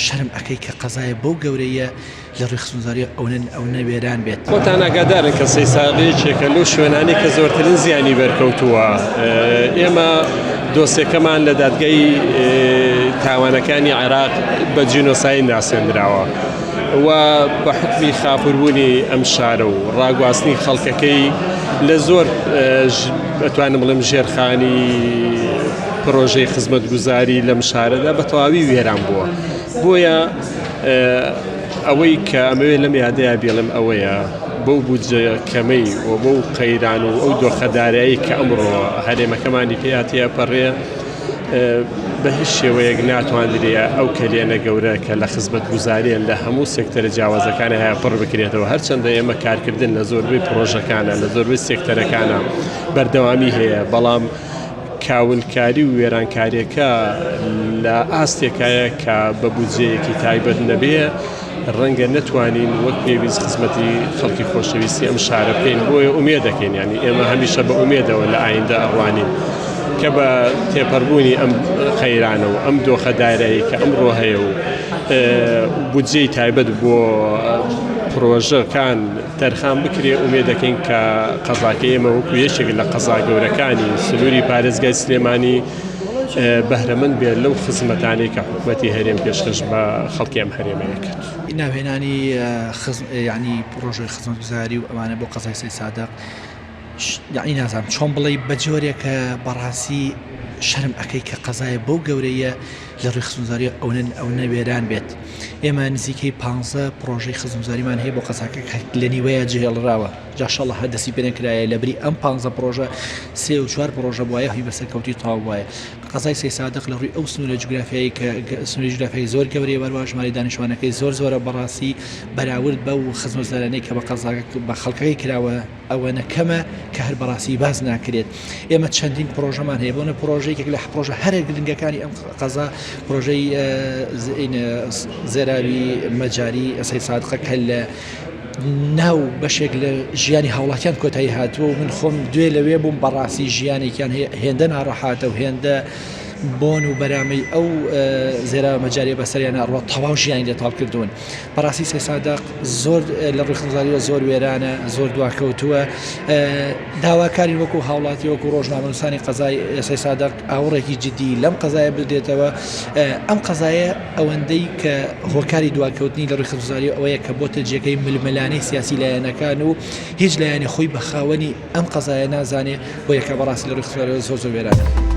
شەرم ئەکەی کە قەزایە بەو گەورەیە لە ڕووی خزمەتگوزاری ئەونە ئەونە وێران بێت. خۆتان ئاگادارن کە سەیساغ یەکێکە لەو شوێنانەی کە زۆرترین زیانی بەرکەوتووە. ئێمە دۆسێکەمان لە دادگای تاوانەکانی عێراق بە جینۆساید ناسێنراوە و بە حوکمی خاپوربوونی ئەم شارە و ڕاگواستنی خەڵکەکەی لە زۆر ئەتوانم بڵێم ژێرخانی پرۆژەی خزمەتگوزاری لەم شارەدا بە تەواوی وێران بووە. بۆیە ئەوەی کە ئەمەوێ لەم یادەیا بێڵم ئەوەیە بەو بودجە کەمەی و بەو قەیران و ئەو دۆخە دارایی کە ئەمڕۆ هەرێمەکەمانی پێیا تێپەڕێ بە هیچ شێوەیەک ناتواندرێ ئەو کەلێنە گەورە کە لە خزمەتگوزاریە لە هەموو سێکتەرە جیاوازەکانی هەیە پڕ بکرێتەوە هەرچەندە ئێمە کارکردن لە زۆربەی پرۆژەکانە لە زۆربەی سێکتەرەکانە بەردەوامی هەیە بەڵام کاولکاری و وێرانکاریەکە لە ئاستێکایە کە بە بودجەیەکی تایبەت نەبێ ڕەنگە نەتوانین وەک پێویست خزمەتی خەڵکی خۆشەویستی ئەم شارە بکەین بۆیە ئومێ دەکەین ینی ئێمە هەمیشە بە ئومێدەوە لە ئایندە ئەڕوانین کە بە تێپەربوونی ئەم قەیرانە و ئەم دۆخە دارایی کە ئەمڕۆ هەیە و بودجەی تایبەت بۆ پرۆژەکان تەرخان بکرێ، ئومێد دەکەین کە قەزاکەی ئێمە وەکو یەکێک لە قەزا گەورەکانی سنووری پارێزگای سلێمانی بەهرەمەند بێت لەو خزمەتانەی کە حکومەتی هەرێم پێشکەش بە خەڵکی ئەم هەرێمە دەکات. ناوهێنانی یانی پڕۆژەی خزمەتگوزاری و ئەوانە بۆ قەزای سەیدسادق یانی نازانم چۆن بڵێی بە جۆرێکە بەڕاستی شەرم ئەکەی کە قەزایە بەو گەورەیە لە ڕووی خزمەتگوزاری ئەونە ئەونە وێران بێت. ئێمە نزیکەی پانزە پڕۆژەی خزمەتگوزاریمان هەیە بۆ قەزاکە کە لە نیوەیە جێهێڵراوە جا شەڵە هەر دەستی پێ نەکرایە لە بری ئەم پانزە پڕۆژە سێ و چوار پڕۆژە بوایە هی بەسەرکەوتی تەواو بوایە قەزای سەیسادق لە ڕووی ئەو سنوورە جوگرافیایی کە سنووری جوگرافیایی زۆر گەورەیە وەروە ژمارەی دانیشتوانەکەی زۆر زۆرە بەڕاستی بەراورد بەو خزمەتگوزاریانەی کە بە قەزاکە بە خەڵکەکەی کراوە ئەوەنە کەمە کە هەر بەڕاستی باس ناکرێت. ئێمە چەندین پرۆژەمان هەیە، بۆنە پرۆژە یەکێک لە پرۆژە هەرە گرنگەکانی ئەم قەزا پرۆژەی زێراوی مەجاری سەید سادقە کە لە ناو بەشێک لە ژیانی هاوڵاتیان کۆتایی هاتووە و من خۆم دوێ لەوێ بووم بەڕاستی ژیانێکیان هەیە هێندە ناڕەحاتە و هێندە بۆن و بەرامەی ئەو زێرا مەجاریە بەسەریان ئەڕوا تەواو ژیانی لێ تاڵ کردوون. بەڕاستی سەیسادق زۆر لە ڕووی خزمەتگوزاریەوە زۆر وێرانە زۆر دواکەوتووە داواکارین وەکو هاوڵاتی وەکو ڕۆژنامەنووسانی قەزای سەیسادق ئاوڕێکی جدی لەم قەزایە بدرێتەوە ئەم قەزایە ئەوەندەی کە هۆکاری دواکەوتنی لە ڕووی خزمەتگوزاری ئەوەیە کە بۆتە جێگەی ململانێی سیاسی لایەنەکان و هیچ لایەنی خۆی بە خاوەنی ئەم قەزایە نازانێ بۆ یەکە بەڕاستی لە ڕووی خزمەتگوزاریەوە زۆر زۆر وێرانە.